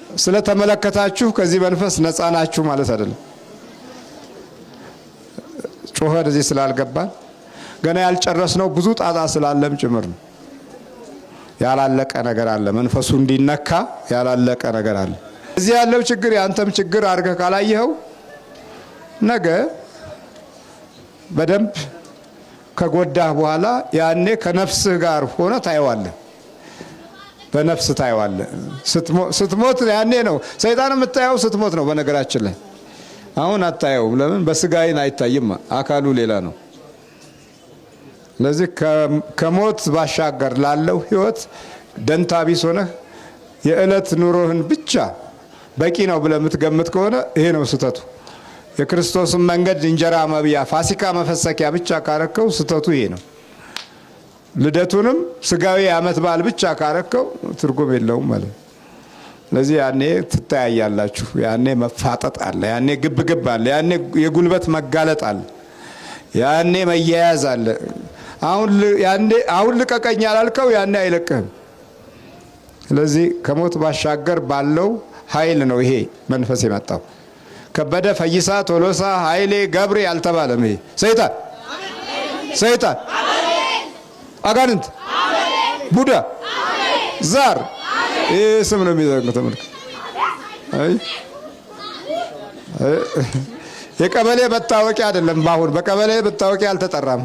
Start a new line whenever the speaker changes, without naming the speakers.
ስለተመለከታችሁ ከዚህ መንፈስ ነፃ ናችሁ ማለት አይደለም። ጮኸን እዚህ ስላልገባን ገና ያልጨረስነው ብዙ ጣጣ ስላለም ጭምር ነው። ያላለቀ ነገር አለ። መንፈሱ እንዲነካ ያላለቀ ነገር አለ። እዚህ ያለው ችግር የአንተም ችግር አድርገህ ካላየኸው ነገ በደንብ ከጎዳህ በኋላ ያኔ ከነፍስህ ጋር ሆነ ታየዋለህ። በነፍስ ታየዋለህ። ስትሞት ያኔ ነው ሰይጣን የምታየው፣ ስትሞት ነው። በነገራችን ላይ አሁን አታየውም። ለምን? በስጋ ዓይን አይታይም። አካሉ ሌላ ነው። ስለዚህ ከሞት ባሻገር ላለው ሕይወት ደንታ ቢስ ሆነህ የዕለት ኑሮህን ብቻ በቂ ነው ብለህ የምትገምት ከሆነ ይሄ ነው ስህተቱ። የክርስቶስን መንገድ እንጀራ መብያ፣ ፋሲካ መፈሰኪያ ብቻ ካረከው ስህተቱ ይሄ ነው። ልደቱንም ስጋዊ የዓመት በዓል ብቻ ካረከው ትርጉም የለውም ማለት ነው። ስለዚህ ያኔ ትተያያላችሁ። ያኔ መፋጠጥ አለ፣ ያኔ ግብ ግብ አለ፣ ያኔ የጉልበት መጋለጥ አለ፣ ያኔ መያያዝ አለ። አሁን ያኔ አሁን ልቀቀኝ ያላልከው ያኔ አይለቅህም። ስለዚህ ከሞት ባሻገር ባለው ኃይል ነው ይሄ መንፈስ የመጣው። ከበደ፣ ፈይሳ፣ ቶሎሳ፣ ኃይሌ፣ ገብሬ አልተባለም። ይሄ ሰይጣን፣ ሰይጣን፣ አጋንንት፣ ቡዳ፣ ዛር ይህ ስም ነው የሚዘንገው። ተመልከት። አይ የቀበሌ መታወቂያ አይደለም። በአሁን በቀበሌ መታወቂያ አልተጠራም።